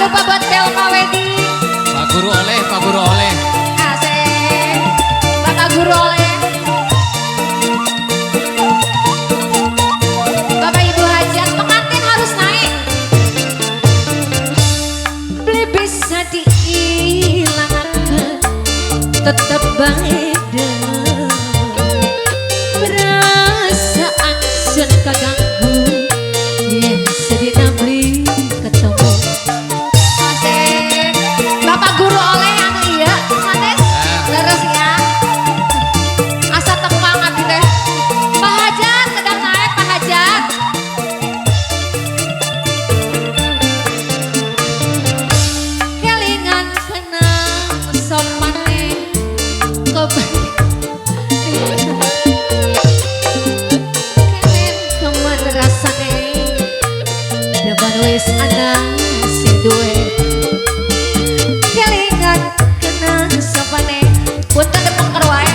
lupa buat Belma Wedding. Pak Guru oleh, Pak Guru oleh. Asik. Bapak Guru oleh. Bapak Ibu hajat, pengantin harus naik. Beli bisa dihilangkan, tetep baik. Perasaan sun kaganggu, yen sedina beli ketemu. Asik. Bapak Guru oleh anu iya, sanes terus ya. Asa tepang abdi teh. Pak Hajat sedang naik, Pak Hajat. Kelingan kenang sopane kenen kemen rasane depan wis ana sing duwe. Kelingan kenang sopane punten tepung wae.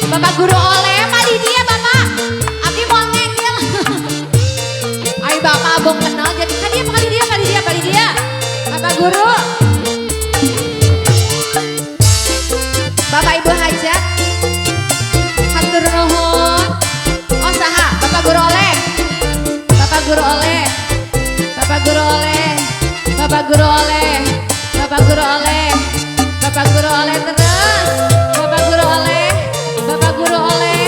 Bapak Guru oleh Pak Didi ya Bapak. Abdi mau ngengil. Ai Bapak abong kenal jadi ka dia Pak Didi, Pak Didi, Pak Didi. Bapak Guru. Bapak Ibu hajat. Hatur nuhun. Oh saha? Bapak Guru oleh. Bapak Guru oleh. Bapak Guru oleh. Bapak Guru oleh. Bapak Guru oleh. Bapak Guru oleh terus. Bapak Guru oleh. Bapak Guru oleh.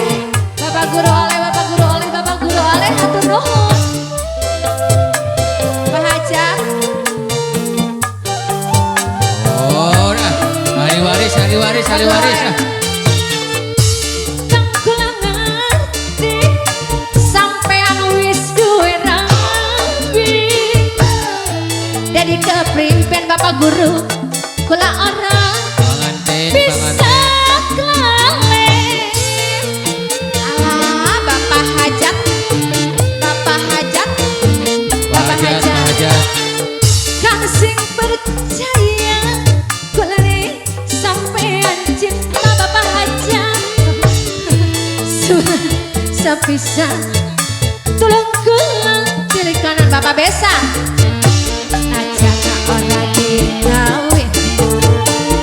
Bapak Guru oleh. Bapak Guru oleh. Bapak Guru oleh. Hatur nuhun. Pak Hajat. Oh, dah. Ahli waris, ahli waris, ahli waris. Ah. Kang kula ngerti sampean wis duwe rabi. Jadi kepriben Bapak Guru kula ora Pengantin, bisa pengantin. Klalen. Alah Bapak Hajat, Bapak Hajat, Pak Bapak Hajat, Pak Hajat. Hajat. Kang sing percaya kula nih sampean cinta Bapak Hajat. Sepisan tulung kula cilik kanan Bapak Besa. Aja ora dikawin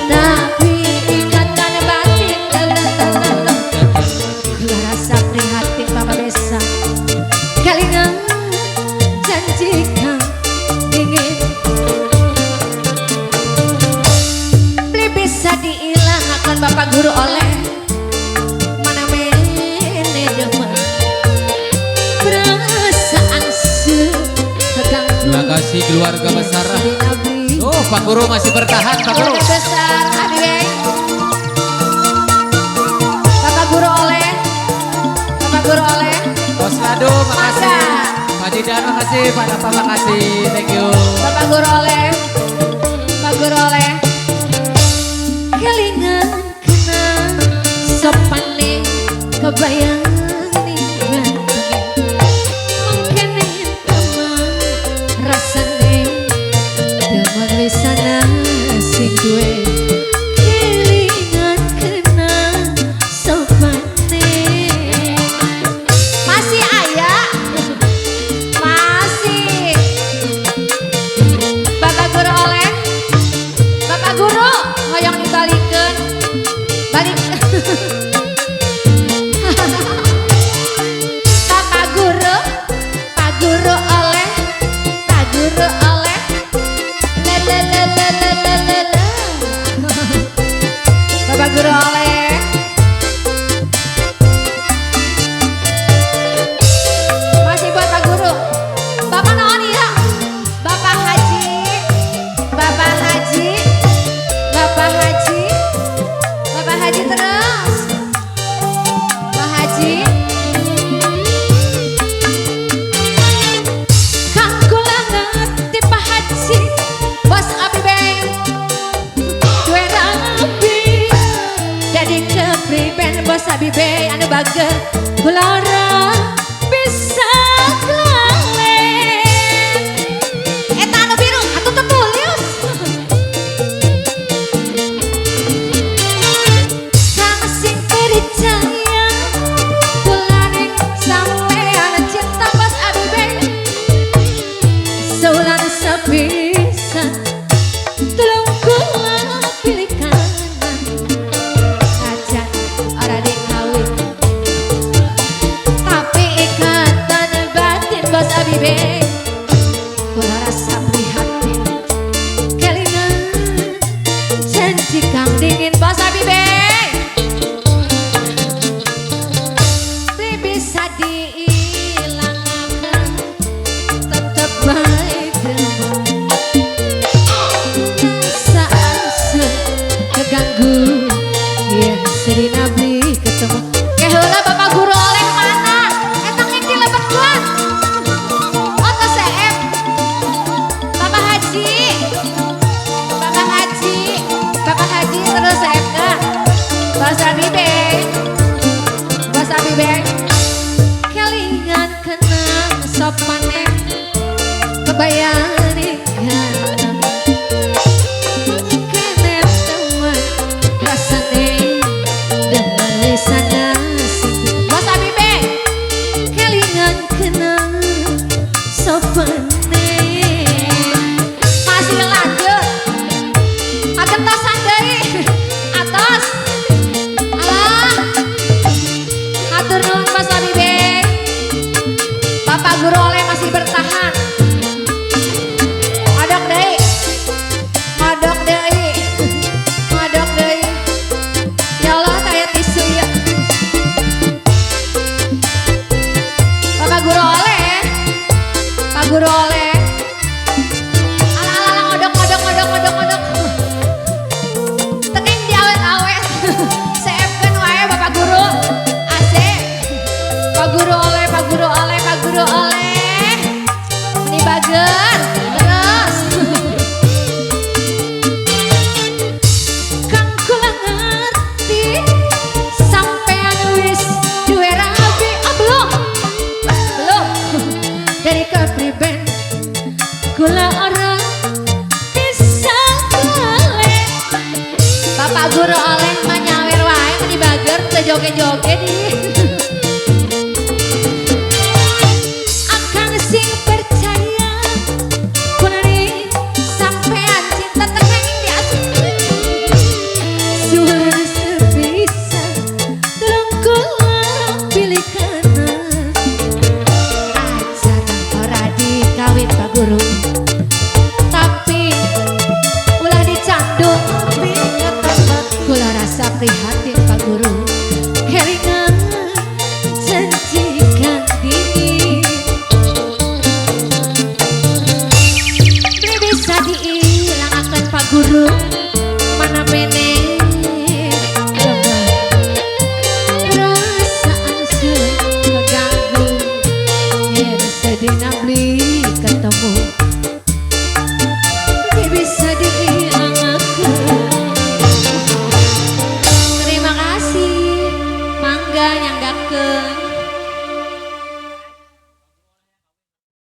tapi ikatan batin. Kula rasa prihatin Bapak Besa. Kalingan janji kang ingin beli bisa diilangakan Bapak Guru oleh mana mene demen perasaan keganggu. Terima kasih keluarga besar. Oh, Pak Guru masih bertahan, Pak Guru. Keluarga besar abi. Bapak Guru oleh, Bapak Guru oleh. Bos Lado, makasih. Mangga. Pak Didan, makasih. Pak Dapa, makasih. Thank you. Bapak Guru oleh, Bapak Guru oleh. Kelingan kena sopane kebayang gantenge mangkene teman rasane demen wis ana sing duwe. Kelingan kena sopane. Masih aya, masih Bapak Guru oleh. Bapak Guru hoyong dibalikeun balik. Bapak Guru, Pak Guru oleh, Pak Guru oleh. La la la la la la la la. Bapak Guru oleh. Masih buat Pak Guru. Bapak naon ya? Bapak Haji, Bapak Haji, Bapak Haji, Bapak Haji terus. Pak Haji. Kang kula ngerti Pak Haji, bos abi beng, duwe rabi. Jadi kepriben bos abi beng anu bager, kula ora bisa klalen. Eta anu biru, atuh teu tulis. Kang sing percaya kula ning sampean cinta bos abi beng. Abibe, kula rasa prihatin kelingan janji kang dingin. Bos Abibe, beli bisa diilangaken tetep bae gremeng rasa asuh keganggu yen sedina beli ketemu. Keheula Bapak Guru oleh mana? Eta ngin dilebetkeun. Oh tos CM. Bapak Haji. Bapak Haji. Bapak Haji terus CM ka. Bos Abibe. Bos Abibe. Kelingan kenang sopane kebayang ganteng. Kene temen rasane demen sana. Bos Abibe, kelingan kenang sopane. Masih lanjut. Agentasan deui. Atos. Alah. Hatur nuhun Bos Abibe. Bapak Guru oleh masih bertahan. Ngodok deui. Ngodok deui. Ngodok deui. Ya Allah, saya tisu ya. Bapak Guru oleh. Pak Guru oleh. Alah alah alah ngodok ngodok ngodok ngodok ngodok. Tengeng diawet-awet. Seepkeun wae Bapak Guru. Asik. Pak Guru oleh, Pak Guru oleh, Pak Guru oleh. Meni bager. Terus. Kang kula ngerti sampean wis duwe rabi. Oh, belum. Belum. Dari kepriben kula ora bisa balik. Bapak Guru oleh manyawer wae meni bager teu joget-joget ih. Akang sing percaya kula ning sampean cinta tengeng diasup. Suara sepisan tolong kula pilih kanan. Acara ora dikawin Pak Guru.